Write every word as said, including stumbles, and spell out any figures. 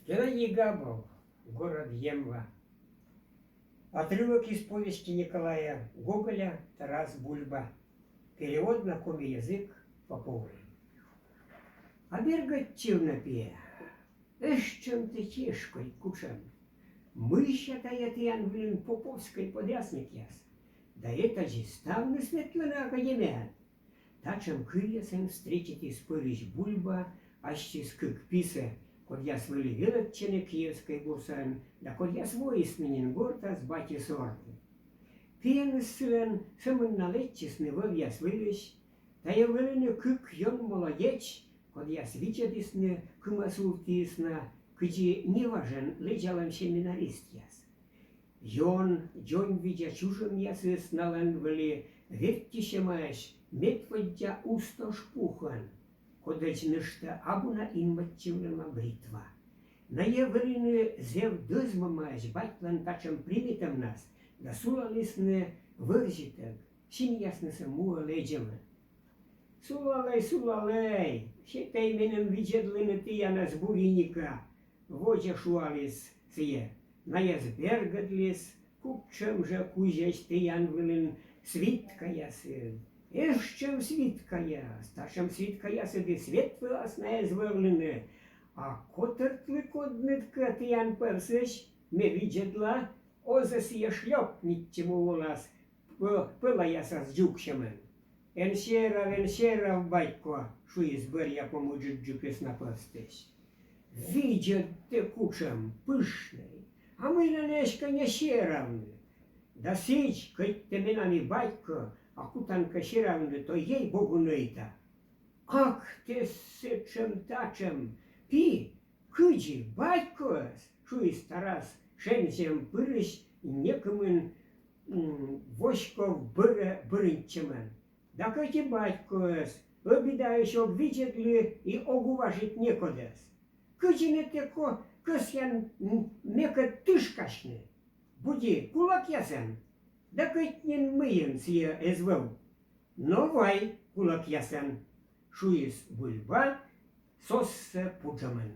Геннадий Габов. «Город Емва». Отрывок из повести Николая Гоголя «Тарас Бульба». Перевод на коми язык Поповой. А бергӧдчывны, пиӧ. Эштшӧм тэ чешкодь кутшӧм. Мыйся тайӧ тіян вылын поповскӧй подрясникъяс? Да этадзи ставныс ветлӧны академияӧ. Татшӧм кывъясӧн встречитіс пӧрысь Бульба ассьыс кык писӧ, кодъяс вӧлі велӧдчӧны Киевскӧй бурсӧн да кодъяс воисны нин гортас батьыс ордын. Пиӧныс сылӧн сӧмын на лэччисны вӧвъяс вылысь. Тайӧ вӧліны кык ён молодеч, кодъяс видзӧдісны кымӧс ултіыс на, кыдзи неважӧн лэдзалӧм семинаристъяс. Ён дзоньвидза чужӧмъясыс налӧн вӧлі вевттьысьӧмаӧсь медводдза устошпухӧн, кодӧдз нӧшта абу на инмӧдчывлӧма бритва. Найӧ вӧліны зэв дӧзмӧмаӧсь батьлӧн татшӧм примитӧмнас да сулалісны вӧрзьытӧг, синъяснысӧ муӧ лэдзӧмӧн. Сулалӧй, сулалӧй, сетӧй меным видзӧдлыны тіянӧс, буреника, — водзӧ шуаліс сійӧ. Найӧс бергӧдліс кутшӧм жӧ кузьӧсь тіян вылын свиткаясыд. Эштшӧм свиткаяс, татшӧм свиткаясыд и свет вылас на эз вӧвлыны. А котӧртлы кодныд кӧ тіян пӧвсысь, ме видзӧдла, оз-ӧ сійӧ шлёпнитчы му вылас пӧ-, пӧлаясас дзугсьӧмӧн. — Эн серав, эн серав, батько, — шуис бӧръя пом ыджыдджыкыс на пӧвстысь. — Видзӧд тэ, кутшӧм пышнӧй. А мыйла нӧ эськӧ не серавны? Да сідз, кӧть тэ менам и батько, а кутан кӧ серавны, то, ей-богу, нӧйта. — Ак тэ сэтшӧм-татшӧм, пи, кыдзи, батькоӧс? — шуис Тарас шензьӧм пырысь некымын, м, воськов бӧрӧ бырыньтчӧмӧн. — Да кӧть и батькоӧс, ӧбидаысь ог видзӧдлы и ог уважит некодӧс. Кыдзи нӧ тэ ко-, кӧсъян м-, мекӧд тышкасьны? Буди, кулӧкъясӧн? Да кӧть нин мыйӧн сійӧ эз вӧв. Но вай, кулӧкъясӧн, — шуис Бульба соссӧ пуджӧмӧн.